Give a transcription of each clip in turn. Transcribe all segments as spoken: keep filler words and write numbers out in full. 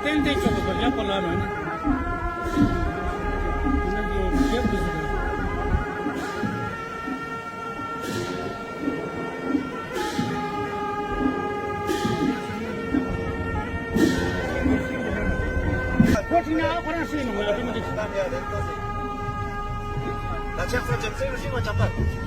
ཏན་ཏན་ཆོག་པ་ལེགས་པ་ལ་རང་ནི། ཁོ་ན་གི་རྒྱབ་ཏུ་ཟེར། ཁོ་ཁྲིད་ན་ཁོ་རང་ཤེས་ནོ་ང་ཡ་ཏི་མི་འདུག་ད་ཆགས་ས་ཅན་སེ་རུ་ཤིང་བ་ཆགས་ད།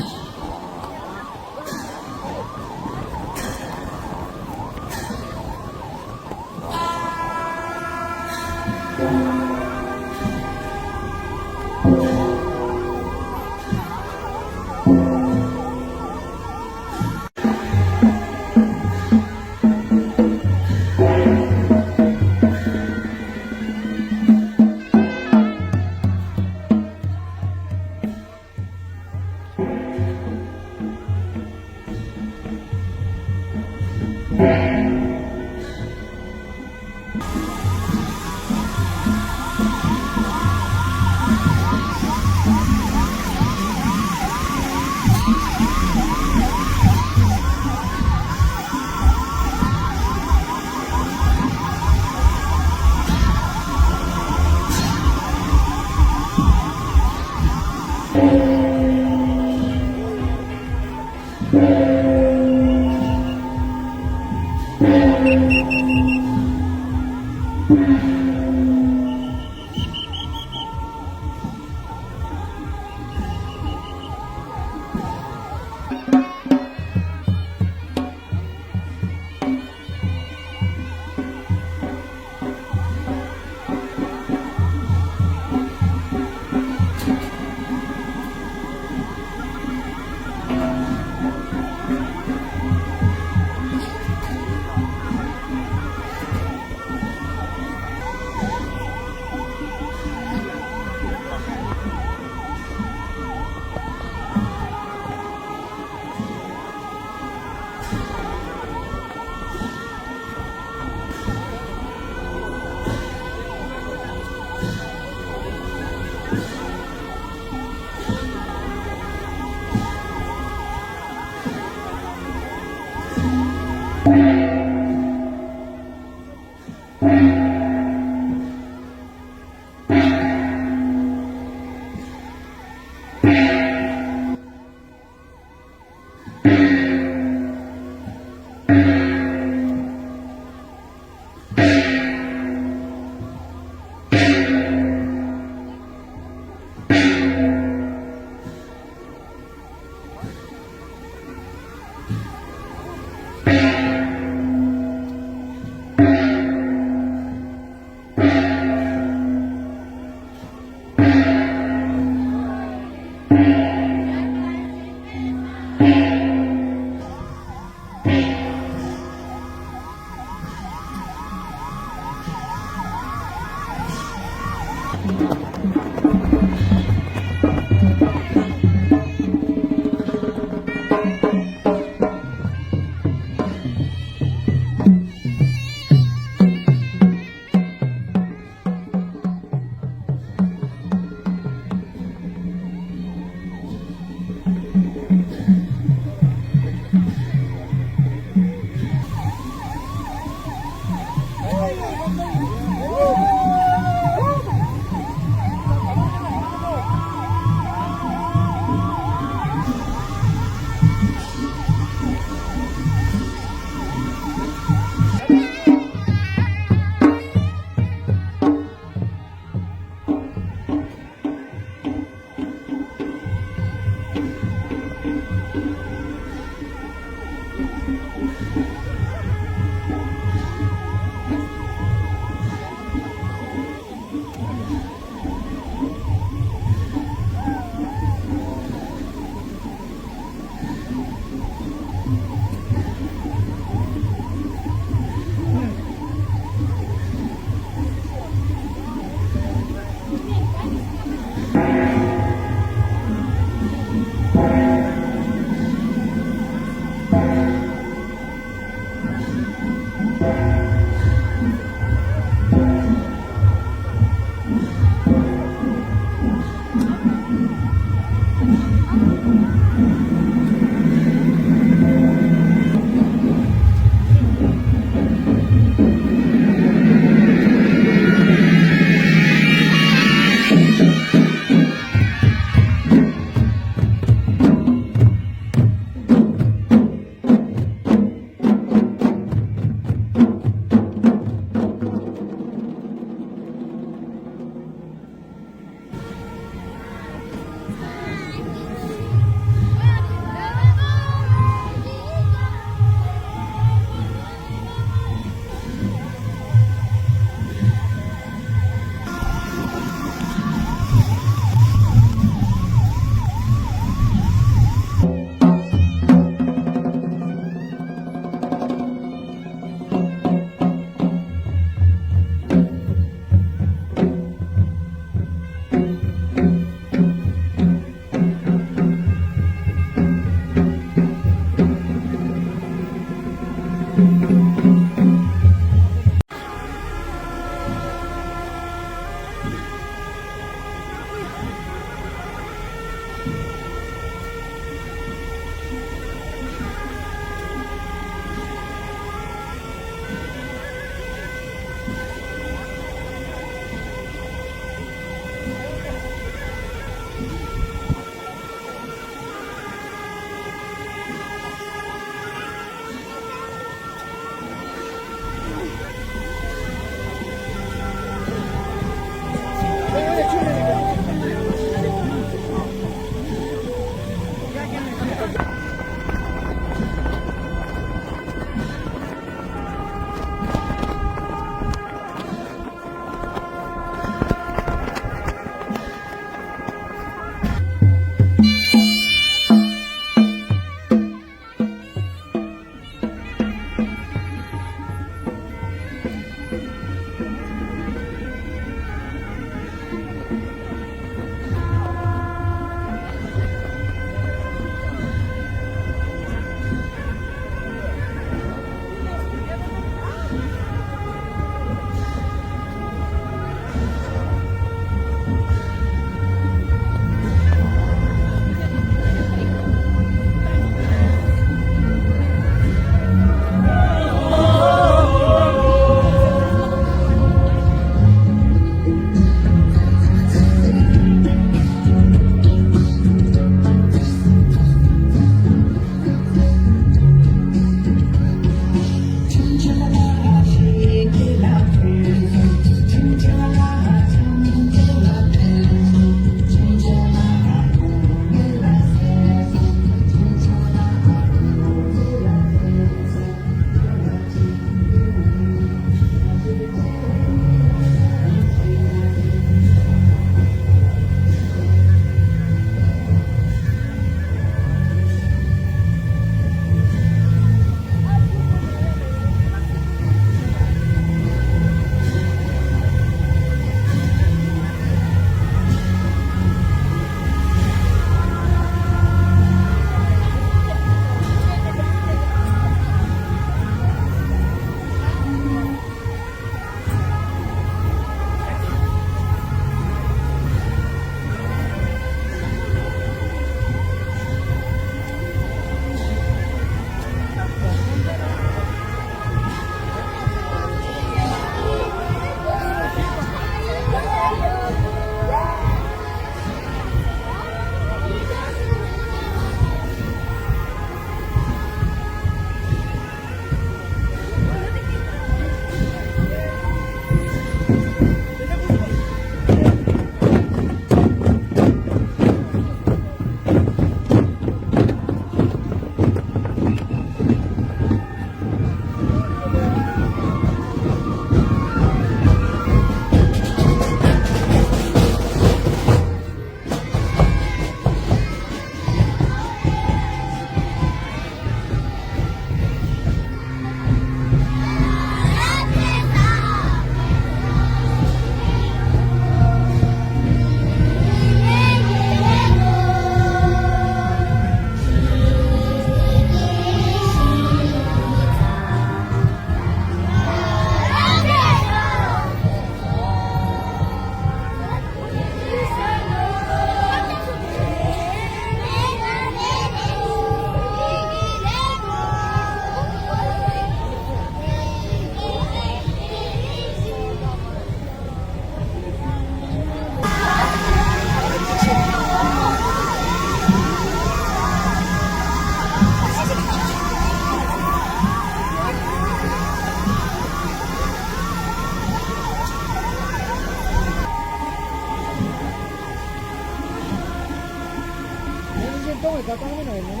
ལྟ་བའི་བརྡ་བཏང་མི་ན་ཡིན་ན།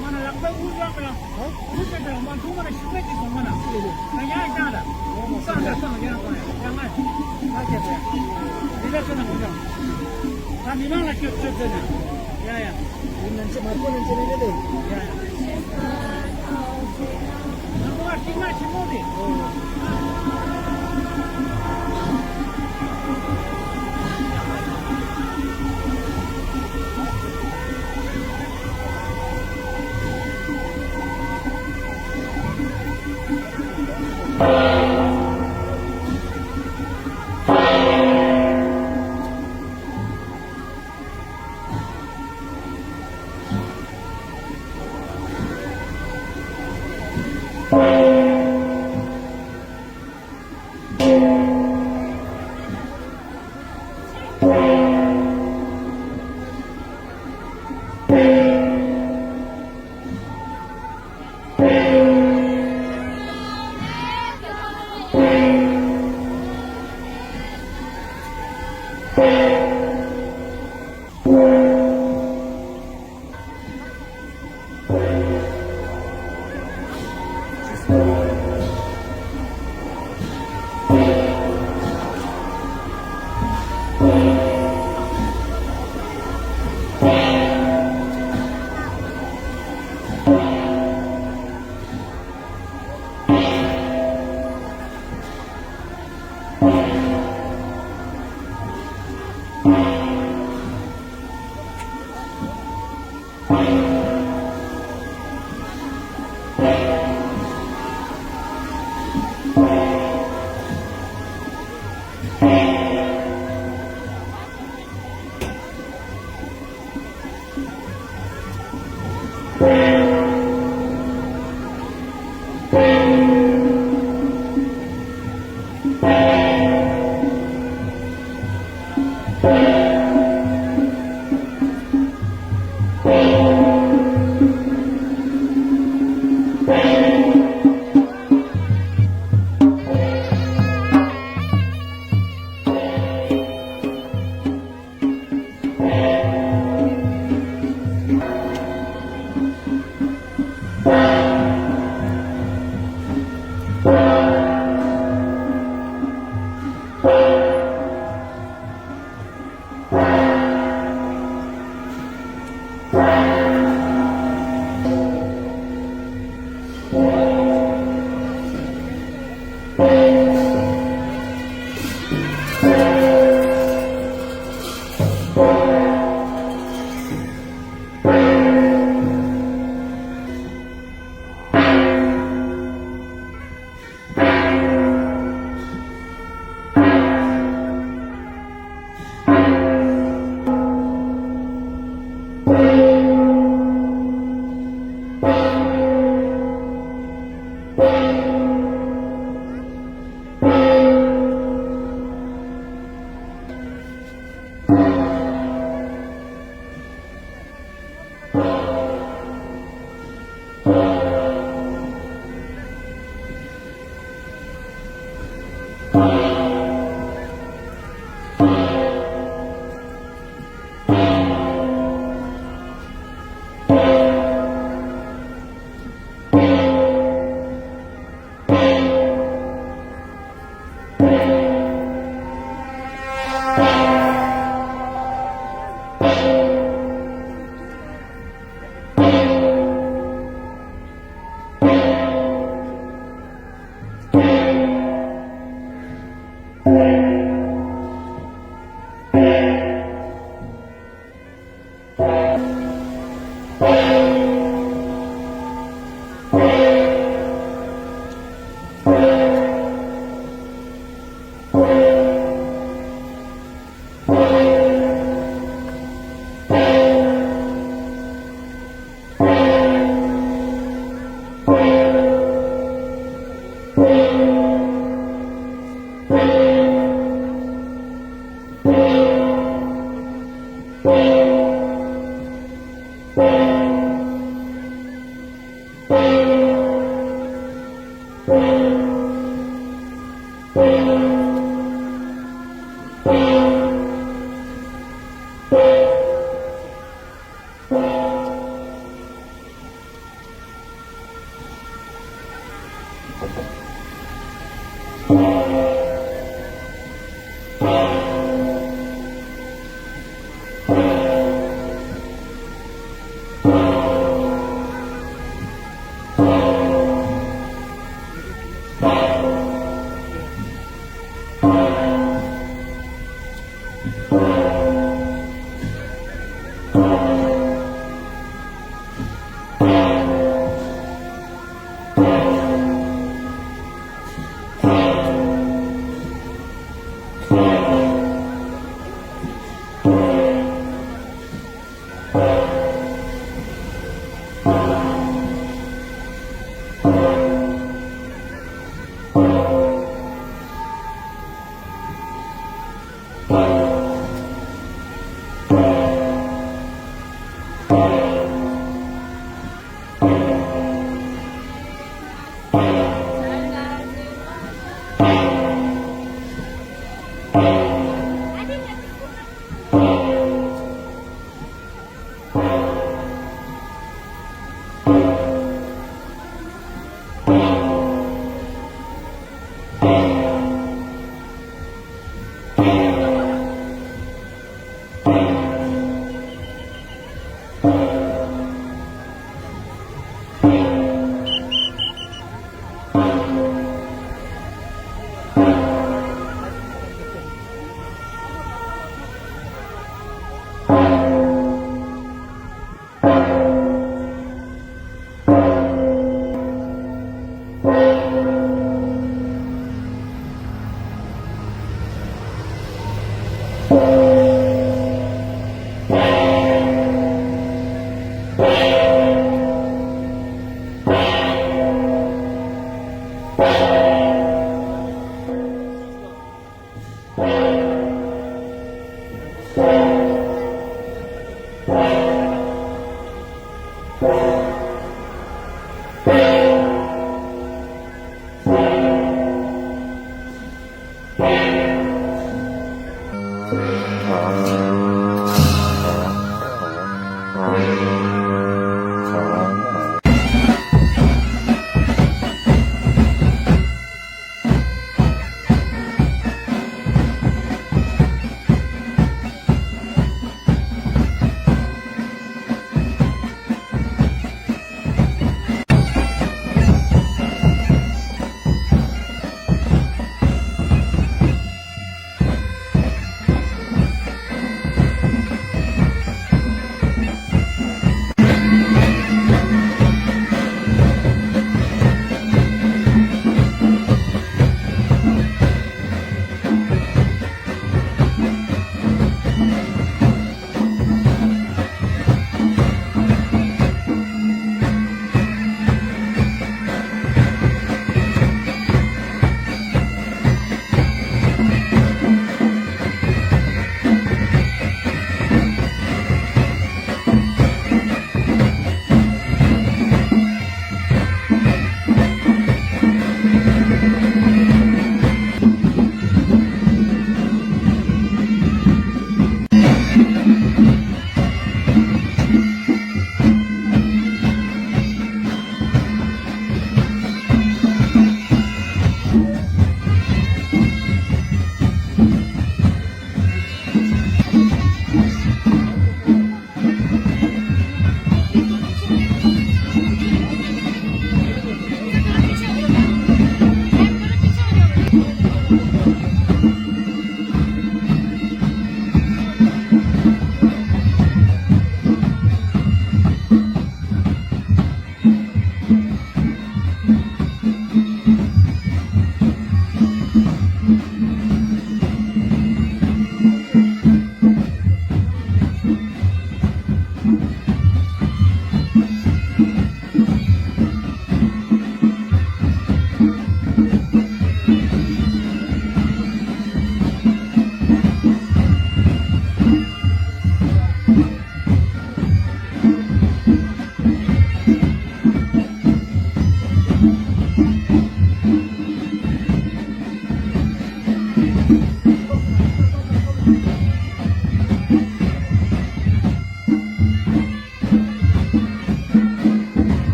མ་ན་ལག་པ་དབུ་རྒྱབ་ལ། ཧ། དབུ་ཅེ་དང་མ་ཐུག་མ་ན་ཤུགས་པ་ཅིག་སོང་མ་ན། ཅི་རེད། ང་ཡང་བཏང་ལ། བཏང་ལ་བཏང་ཡང་བཏང་ཡང་ང་། ང་ཁྱེད་པས། འདི་ལ་ཚོད་ན་མི་འདྲ། ད་མི་མང་ལ་སྐྱོབ་སྐྱོབ་ཚོད་ན། ཡ་ཡ། འདི་ནན་ཆེ་མ་ཁོ་ནན་ཆེ་ནན་ཆེ་དེ། ཡ་ཡ། ང་ཁོ་བ་ཏིང་ང་ཆེན་མོ་རེད། ཨོ།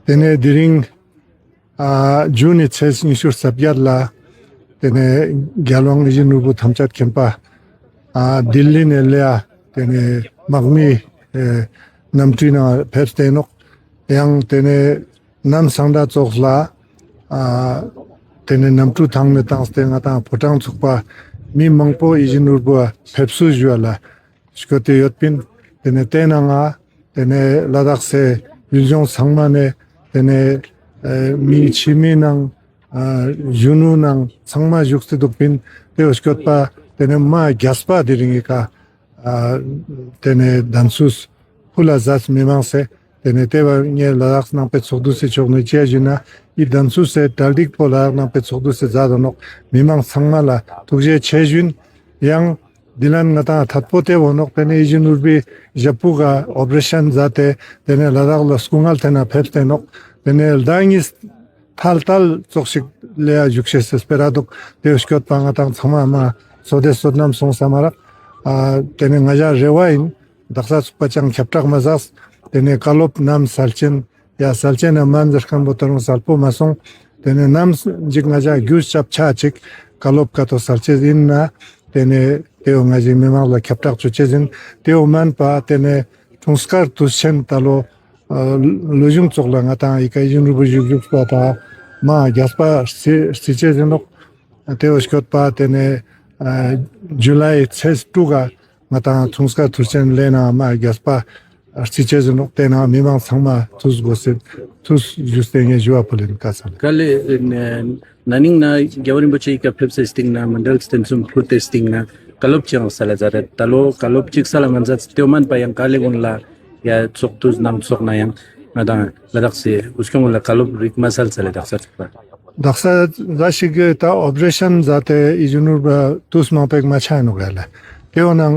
དེ་ནས་དེ་རིང་ཨ་ཇུ་ནི་ཚེས་ཉི་ཤུ་རྩ་བརྒྱད་ལ་དེ་ནས་རྒྱལ་དབང་ཡིད་བཞིན་ནོར་བུ་ཐམས་ཅད་མཁྱེན་པ་ཨ་ལྡི་ལི་ནས་སླེབས་དེ་ནས་དམག་མི་ཨེ་གནམ་གྲུའི་ནང་ཕེབས་ཏེ་ནོག། ཡང་དེ་ནས་གནམ་སང་ད་ཙོགས་ལ་ཨ་དེ་ནས་གནམ་གྲུ་ཐང་ནས་བཏང་སྟེ་ང་དང་ཕོ་བྲང་ཚོགས་པ་མི་མང་པོ་ཡིད་བཞིན་ནོར་བུ་ཕེབས་བསུ་ཞུ་བ་ལ་སྐྱོད་དེ་ཡོད་པིན། དེ་ནས་དེ་ནང་ང་དེ་ནས་ལ་དྭགས་སའི་ཡུལ་ལྗོངས་ཚང་མ་ནས་དེ་ནས་ཨེ་མི་ཕྱི་མི་ནང་ཨ་གཞོན་ནུ་ནང་ཚང་མ་བཞུགས་ཏེ་འདུག་པིན། དེ་བ་སྐྱོད་པ་དེ་ནས་མ་རྒྱས་པ་དེ་རིང་གི་ཀ་ཨ་དེ་ནས་གདན་ཞུས་ཕུལ་ལ་མཛད་མི་མང་སེ། དེ་ནས་དེ་བ་ངས་ལ་དྭགས་ནང་པའི་ཚོགས་འདུ་སེ་ཕྱོགས་ནས་ཅི་ཞུ་ན་ཡི་གདན་ཞུས་སེ་གྲ་སྒྲིག་པོ་ལ་དྭགས་ནང་པའི་ཚོགས་འདུ་སེ་མཛད་དོ་ནོག། མི་མང་ཚང་མ་ལ་ཐུགས་རྗེ་ཆེ་ཞུན། ཡང་འདི་ལན་ང་དང་ཐད་པོ་དེ་བོ་ནོག། དེ་ནས་ཡིད་བཞིན་ནོར་བུའི་ཞབས་པུ་ག་ཨོ་པ་རེ་ཤན་མཛད་དེ་དེ་ནས་ལ་དྭགས་ལ་སྐུ་ངལ་ཐེན་ན་ཕེབས་ཏེ་ནོག། དེ་ནས་ཟླ་གཉིས་ཐལ་ཐལ་ཙོགས་ཤིག་ལས་ཡ་བཞུགས་ཤེས་སེ་སྤེ་ར་འདུག། དེ་སྐྱོད་པ་ང་དང་ཚང་མ་མ་བསོད་བདེ་བསོད་ནམས་སོང་ས་མ་རག། ཨ་དེ་ནས་ང་ཞ་རེ་བ་ཡིན། དག་ས་ཚུགས་པ་ཅང་ཁྱབ་བསྒྲགས་མ་ཟགས། དེ་ནས་བཀའ་སློབ་ནམ་གསལ་ཆེན་ཡ་གསལ་ཆེན་ན་མན་ཟེར་མཁན་པོ་ད་རུང་གསལ་པོ་མ་སོང་། དེ་ནས་ནམ་འཇིག་ང་ཞ་རྒྱུ་ཞབས་ཆ་ཅིག་བཀའ་སློབ་ཀ་ཏོ་གསལ་ཆེན་ཡིན་ན། དེ་ནས་དེའོ་ང་ཞིག་མི་མང་ལ་ཁྱབ་བསྒྲགས་བཅོ་ཆེ་ཟིན། དེའོ་མན་པ་དེ་ནས་འཁྲུངས་སྐར་དུས་ཆེན་ད་ལོ་ཨ་ལོ་གཞུང་ཙོགས་ལ་ང་དང་ཡི་ག་ཡིན་རུ་བུ་བཞུགས་བཞུགས་པ་དང་མ་རྒྱས་པ་རྩི་རྩི་ཆེ་ཟིན་ནོག། དེའོ་སྐྱོད་པ་དེ་ནས་ཨ་ཇུ་ལའི་ཚེས་དྲུག་ག་ང་དང་འཁྲུངས་སྐར་དུས་ཆེན་ལས་ན་མ་རྒྱས་པ་རྩི་ཆེ་ཟིན་ནོག། དེ་ན་མི་མང་ཚང་མ་ཐུགས་དགོས་སེ་ཐུགས་རྒྱུ་སྟེ་ངས་ཞུ་བ་ཕུལ་ཡིན་ཀ་ས་ལ། ག་ལེ་ན་ནིང་ན་རྒྱལ་བ་རིན་པོ་ཆེ་ཡི་ག་ཕེབས་སེ་སྟིང་ན་མཎྜལ་རྟེན་གསུམ་ཕུལ་ཏེ་སྟིང་ན་བཀའ་སློབ་ཅིག་ཡང་ས་ལ་མཛད་རེད། ད་ལོ་བཀའ་སློབ་ཅིག་ས་ལ་མ་མཛད་དེའོ་མན་པ་ཡང་ག་ལེ་གུན་ལ་ཡ་ཚོགས་དུས་ནམ་ཚོགས་ན་ཡང་ང་དང་ལ་དྭགས་སེ་འུ་སྐྱོང་ལ་བཀའ་སློབ་རིག་མ་སལ་ས་ལ་དག་ས་ཚོགས་པ། དག་ས་ཟ་ཞིག་གི་ད་ཨོ་པ་རེ་ཤན་ཟ་དེ་ཡིད་བཞིན་ནོར་བུ་དུས་མང་པོ་མ་ཆགས་ནོ་ག་ལ། དེའོ་ནང་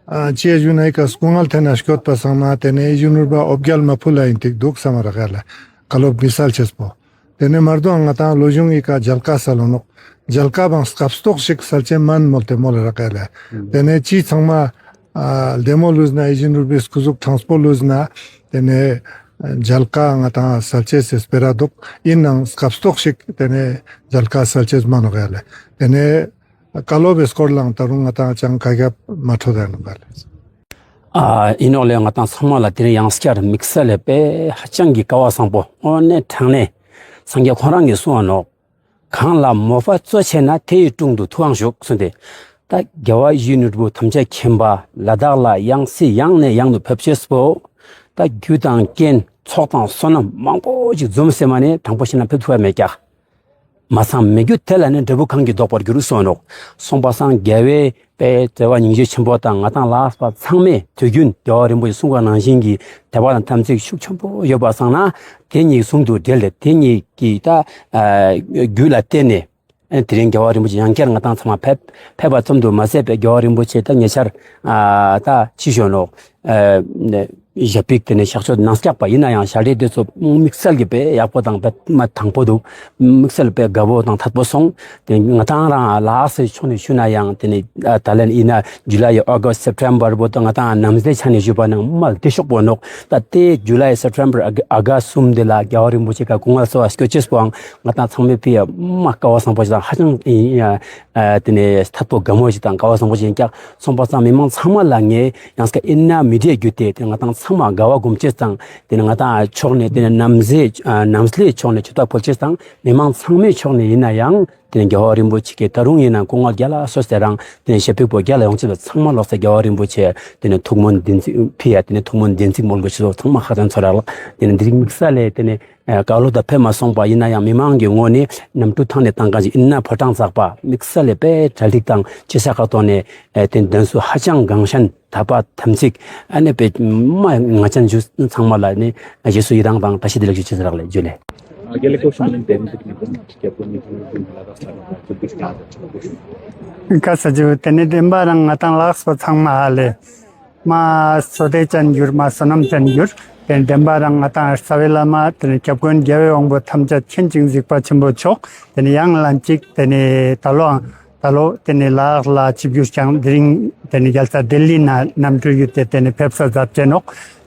ཨ་ཅི་ཡ་ཞུ་ན་ཡི་ག་སྐུ་ངལ་ཐེན་ན་སྐྱོད་པ་སང་ན་དེ་ནས་ཡིད་བཞིན་ནོར་བུ་ཨོ་བརྒྱལ་མ་ཕུལ་ལ་ཡིན་ཏིག་འདུག་ས་མ་ར་ག་ལ། བཀའ་སློབ་མི་སལ་ཆེས་པོ། དེ་ནས་མར་དོ་ང་དང་ལོ་གཞུང་ཡི་ག་མཇལ་ཁ་སལ་ལོ་ནོག། མཇལ་ཁ་བང་སྐབས་སྟོག་ཞིག་སལ་ཆེན་མན་མོལ་ཏེ་མོལ་ར་ག་ལ། དེ་ནས་ཅི་ཚང་མ་ཨ་ལྡེ་མོ་ལུས་ན་ཡིད་བཞིན་ནོར་བུའི་སྐུ་གཟུགས་དྲང་པོ་ལུས་ན་དེ་ནས་མཇལ་ཁ་ང་དང་སལ་ཆེས་སེ་སྤེ་ར་འདུག། ཡིན་ནང་སྐབས་སྟོག་ཞིག་དེ་ནས་མཇལ་ཁ་སལ་ཆེས་མ་ནོ་ག་ལ། དེ་ནས་བཀའ་སློབ་པའི་སྐོར་ལའང་ད་རུང་ང་དང་ཅང་ག་རྒྱབ་མ་འཕྲོད་ཡ་ནོ་ག་ལ། ཨ་ཡིན་ནོག་ལས་ང་དང་ཚང་མ་ལ་དེ་རིང་ཡང་སྐྱར་དམིགས་བསལ་ལས་པས་ཧ་ཅང་གི་སྐལ་བ་བཟང་པོ་དངོས་གནས་དྲང་གནས་སངས་རྒྱས་ཁོང་རང་གིས་གསུངས་པ་ནོག། གང་ལ་མོས་པ་གཙོ་ཆེ་ན་དེ་ཡི་དྲུང་དུ་ཐུབ་དབང་ཞུགས་གསུངས་ཏེ། ད་རྒྱལ་བ་ཡིད་བཞིན་ནོར་བུ་ཐམས་ཅད་མཁྱེན་པ་ལ་དྭགས་ལ་ཡང་སྲིད་ཡང་ནས་ཡང་དུ་ཕེབས་ཤེས་པོ། ད་རྒྱུ་དང་རྐྱེན་ཚོགས་དང་བསོད་ནམས་མང་པོ་ཞིག་འཛོམས་སེ་མ་ནས་དྲང་པོ་བཤད་ན་ཕེབས་ཐུབ་པ་མེད་ཀྱག། མ་ཚང་མེད་རྒྱུ་དེ་ལ་ནི་འབྲས་བུ་གང་གིས་ལྡོག་པར་འགྱུར་གསུངས་ནོག། སོང་པ་སང་རྒྱལ་བའི་པའི་བརྩེ་བ་སྙིང་རྗེ་ཆེན་པོ་དང་ང་དང་ལ་དྭགས་པ་ཚང་མས་དུས་རྒྱུན་རྒྱལ་བ་རིན་པོ་ཆེ་གསུང་བ་ནང་བཞིན་གྱི་དད་པ་དང་དམ་ཚིག་ཤུགས་ཆེན་པོ་ཡོད་པ་སང་ན་དེ་གཉིས་ཟུང་དུ་འབྲེལ་ཏེ་དེ་གཉིས་ཀྱི་ད་ཨ་རྒྱུད་ལ་བརྟེན་ནས་ཨ་དེ་རིང་རྒྱལ་བ་རིན་པོ་ཆེ་ཡང་བསྐྱར་ང་དང་ཚང་མ་ཕེབས་ཕེབས་པ་ཙམ་དུ་མ་ཟད་པའི་རྒྱལ་བ་རིན་པོ་ཆེ་ད་ཉེ་ཆར་ཨ་ད་ཕྱི་ཞོན་ནོག། ཨ་ཞབས་པིག་དེ་ནས་གཤགས་བཅོས་གནང་སྐྱག་པ་ཡིན་ན་ཡང་ཞལ་འདེབས་དེ་ཚོ་དམིགས་བསལ་གྱི་དཔེ་ཡག་པོ་དང་དཔེ་མ་དང་པོ་འདུག། དམིགས་བསལ་དཔེ་དགའ་པོ་དང་ཐད་པོ་སོང་། དེ་ང་དང་རང་ལ་དྭགས་སའི་ཕྱོགས་ནས་ཞུས་ན་ཡང་དེ་ནས་ཨ་ད་ལན་ཡིན་ན་ཇུ་ལའི་ཨོ་གྷ་སི་སེབ་ཊེམ་བར་བོ་ད་ང་དང་ནམ་ཟླའི་ཆ་ནས་ཞུས་པ་ན་མ་བདེ་ཤོག་པོ་ནོག། ད་དེ་ཇུ་ལའི་སེབ་ཊེམ་བར་ཨ་གྷ་སི་གསུམ་དེ་ལ་རྒྱལ་བ་རིན་པོ་ཆེ་ག་སྐུ་ངལ་གསོ་བ་སྐྱོད་ཅེས་པོའང་ང་དང་ཚང་མའི་ཕི་ཡ་མ་སྐལ་བ་བཟང་པོ་ཞིག་དང་ཧ་ཅང་ཡིན་ཡ། ཨ་དེ་ནས་ཐད་པོ་དགའ་མོ་ཞིག་དང་སྐལ་བ་བཟང་པོ་ཞིག་ཡིན་ཀྱག། སོང་པ་སང་མི་མང་ཚང་མ་ལ་ངས་ཡང་སྐད་ཨིན་ན་མི་ཌི་ཡ་བརྒྱུད་དེ་དེ་ང་དང་ཚང་མ་དགའ་བ་སྒོམ་ཆེད་དང་དེ་ནས་ང་དང་ཕྱོགས་ནས་དེ་ནས་ནམ་ཟླའི་ཨ་ནམ་ཟླའི་ཕྱོགས་ནས་ཆུ་ཐག་ཕོལ་ཆེད་དང་མི་མང་ཚང་མའི་ཕྱོགས་ནས་ཡིན་ན་ཡང་དེ་ནས་རྒྱལ་བ་རིན་པོ་ཆེ་གིས་ད་རུང་ཡིན་ན་སྐུ་ངལ་རྒྱ་ལ་སོས་ཟེར་རང་དེ་ནས་ཞབས་པིག་པོ་རྒྱ་ལ་ཡོང་ཆེད་ལ་ཚང་མ་ལོག་ཟེར་རྒྱལ་བ་རིན་པོ་ཆེ་དེ་ནས་ཐུགས་སྨོན་བདེན་ཚིག་ཕི་ཡ་དེ་ནས་ཐུགས་སྨོན་བདེན་ཚིག་མོལ་དགོས་ཆེད་ཚང་མ་ཧ་ཅང་ཚོར་རག་ལ། དེ་ནས་འདི་རིང་དམིགས་བསལ་ལས་དེ་ནས་ཨ་བཀའ་སློབ་དང་ཕེབས་མ་སོང་པ་ཡིན་ན་ཡང་མི་མང་གི་ངོས་ནས་གནམ་གྲུ་ཐང་ནས་བཏང་མཁན་ཞིག་ཡིན་ན་ཕོ་བྲང་ཚགས་པ་དམིགས་བསལ་ལས་དཔེ་གྲ་སྒྲིག་དང་ཅི་ས་ཁག་ཐོག་ནས་ཨ་དེ་འདོན་སུ་ཧ་ཅང་གང་ཤན་དད་པ་དམ་ཚིག་ཨ་ནེ་དཔེ་མ་ང་ཅན་ཞུ་ཚང་མ་ལ་ནི་རྗེས་སུ་ཡི་རང་དང་བཀྲ་ཤིས་བདེ་ལེགས་ཞུ་ཆེད་རག་ལས་ཇུ་ལེ། རྒྱལ་ལེགས་ཀོ་ཤམ་ལེན་ཏེ་མི་འདུག་ནི་ཀྱ་པོ་ནི་ཀྱ་པོ་ནི་ལ་དྭགས་ས་ལ་ཀྱ་པོ་ཤམ་ལེན་ཏེ་མི་འདུག། ཁ་ས་ཅིག་དེ་ནི་བདེན་པ་རང་ང་དང་ལ་དྭགས་པ་ཚང་མ་ཧ་ལས། མ་བསོད་བདེ་ཅན་གྱུར། མ་བསོད་ནམས་ཅན་གྱུར། དེ་ནས་བདེན་པ་རང་ང་དང་རྩ་བའི་བླ་མ་དེ་ནས་སྐྱབས་མགོན་རྒྱལ་བའི་དབང་པོ་ཐམས་ཅད་མཁྱེན་ཅིང་གཟིགས་པ་ཆེན་པོ་མཆོག། དེ་ནས་ཡང་ལན་གཅིག་དེ་ནས་ད་ལོའང་ད་ལོ་དེ་ནས་ལ་དྭགས་ལ་ཆིབས་བསྒྱུར་ཀྱང་དེ་རིང་དེ་ནས་རྒྱལ་ས་ལྡི་ལི་ན་གནམ་གྲུ་བརྒྱུད་དེ་དེ་ནས་ཕེབས་ས་མཛད་བྱས་ནོག།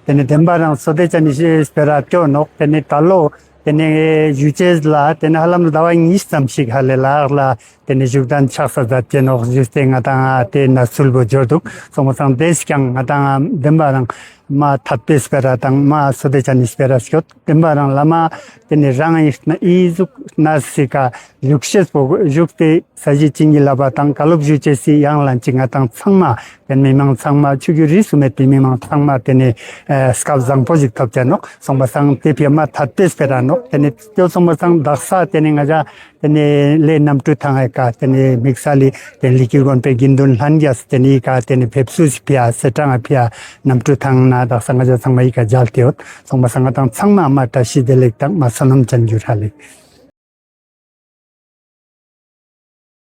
དེ་ནས་བདེན་པ་རང་བསོད་བདེ་ཅན་ནི་ཤེས་སྤེ་ར་སྐྱོ་ནོག་དེ་ནས་ད་ལོ་དེ་ནས་ཞུ་ཅེས་ལ་དེ་ནས་ཧ་ལམ་ཟླ་བ་གཉིས་ཙམ་ཞིག་ཧ་ལས་ལགས་ལ་དེ་ནས་བཞུགས་གདན་ཆགས་ས་མཛད་ཅེ་ནོག་ཞུས་ཏེ་ང་དང་དེ་ན་ཚུལ་བོ་འབྱོར་འདུག་སོང་པ་སང་དེས་ཀྱང་ང་དང་བདེན་པ་རང་མ་ཐད་པའི་སྤེ་ར་དང་མ་བསོད་བདེ་ཅན་ནི་སྤེ་ར་སྐྱོ། བདེན་པ་རང་བླ་མ་དེ་ནས་རང་ཡིན་ན་ཨི་ཟུག་ན་སི་ཀ་བཞུགས་ཤེས་པོ་བཞུགས་ཏེ་ས་གཞི་བྱིན་གྱིས་བརླབས་པ་དང་བཀའ་སློབ་ཞུ་ཅེས་སི་ཡང་ལན་ཅིག་ང་དང་ཚང་མ་དེ་མི་མང་ཚང་མ་ཆོས་བརྒྱུད་རིས་སུ་མེད་པའི་མི་མང་ཚང་མ་དེ་ནས་སྐབས་བཟང་པོ་ཞིག་ཐོབ་ཅེ་ནོག་སོང་པ་སང་དེ་ཕི་མ་ཐད་པའི་སྤེ་ར་ནོག་དེ་ནས་སྐྱོ་སོང་པ་སང་དག་ས་དེ་ནས་ང་ཅག་དེ་ནས་ལས་རྣམ་གྲོལ་ཐང་ཨེ་ཀ་དེ་ནས་དམིགས་བསལ་ལས་དེ་ནས་ལི་ཀིར་དགོན་པའི་དགེ་འདུན་ལྷན་རྒྱས་དེ་ནས་ཨི་ཀ་དེ་ནས་ཕེབས་བསུ་ཞིག་ཕི་ཡ་སེ་ཀྲང་ཨ་ཕི་ཡ་རྣམ་གྲོལ་ཐང་ན་དག་ས་ང་ཅག་ཚང་མ་ཨི་ཀ་མཇལ་ཏེ་ཡོད། སོང་པ་སང་ང་དང་ཚང་མ་མ་བཀྲ་ཤིས་བདེ་ལེགས་དང་མ་བསོད་ནམས་ཅན་རྒྱུ་ཧྲ་ལེགས།